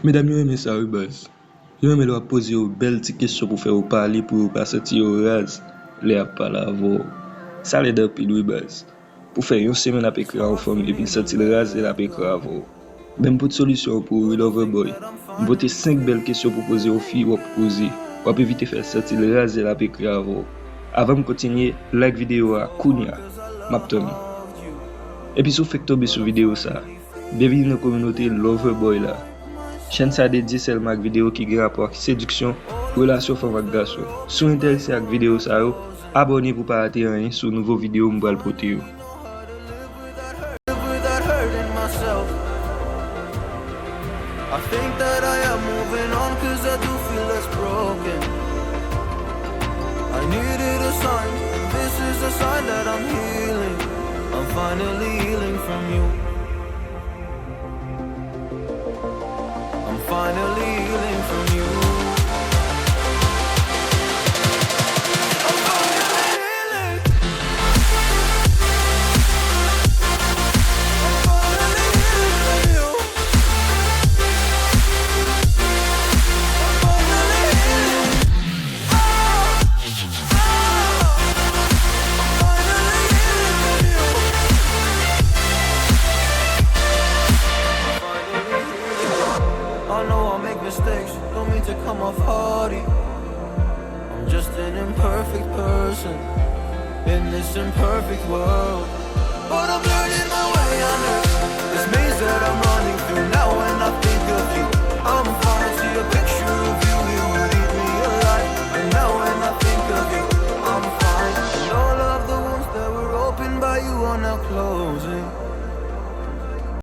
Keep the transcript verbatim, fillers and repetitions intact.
Medam yo renmen sa wi baz. Yo renmen lè w ap poze yo bèl ti kesyon pou fè yo pale, pou yo pa santi yo raz lè y ap pale avè w. Sa lèd anpil wi baz. Pou fè yon semèn ap ekri a yon fanm epi l santi l raz lè l ap ekri avè w. Men m pot solisyon an pou ou wi Loverboy. M pote senk bèl kesyon pou poze yon fi w ap koze. W ap evite fè l santi l raz lè l ap ekri avè w. Avan m kontinye, like videyo a kounya. M ap tann ou. Epi si w fèk tonbe sou videyo sa, byenvini nan kominote Loverboy la. Chèn sa dedye sèlman ak videyo ki gen rapò ak sediksyon, relasyon fanm ak gason. Si w enterese ak videyo sa yo, abòne pou w pa rate anyen sou nouvo videyo m pral pote yo. I think that I am moving on 'cause I do feel less broken. I needed a sign, this is a sign that I'm healing. I'm finally healing from you. I'm finally healing from you. I'm finally healing. I'm finally healing from you. I'm finally healing. I know I make mistakes, don't mean to come off haughty. I'm just an imperfect person in this imperfect world. But I'm learning my way under these maze that I'm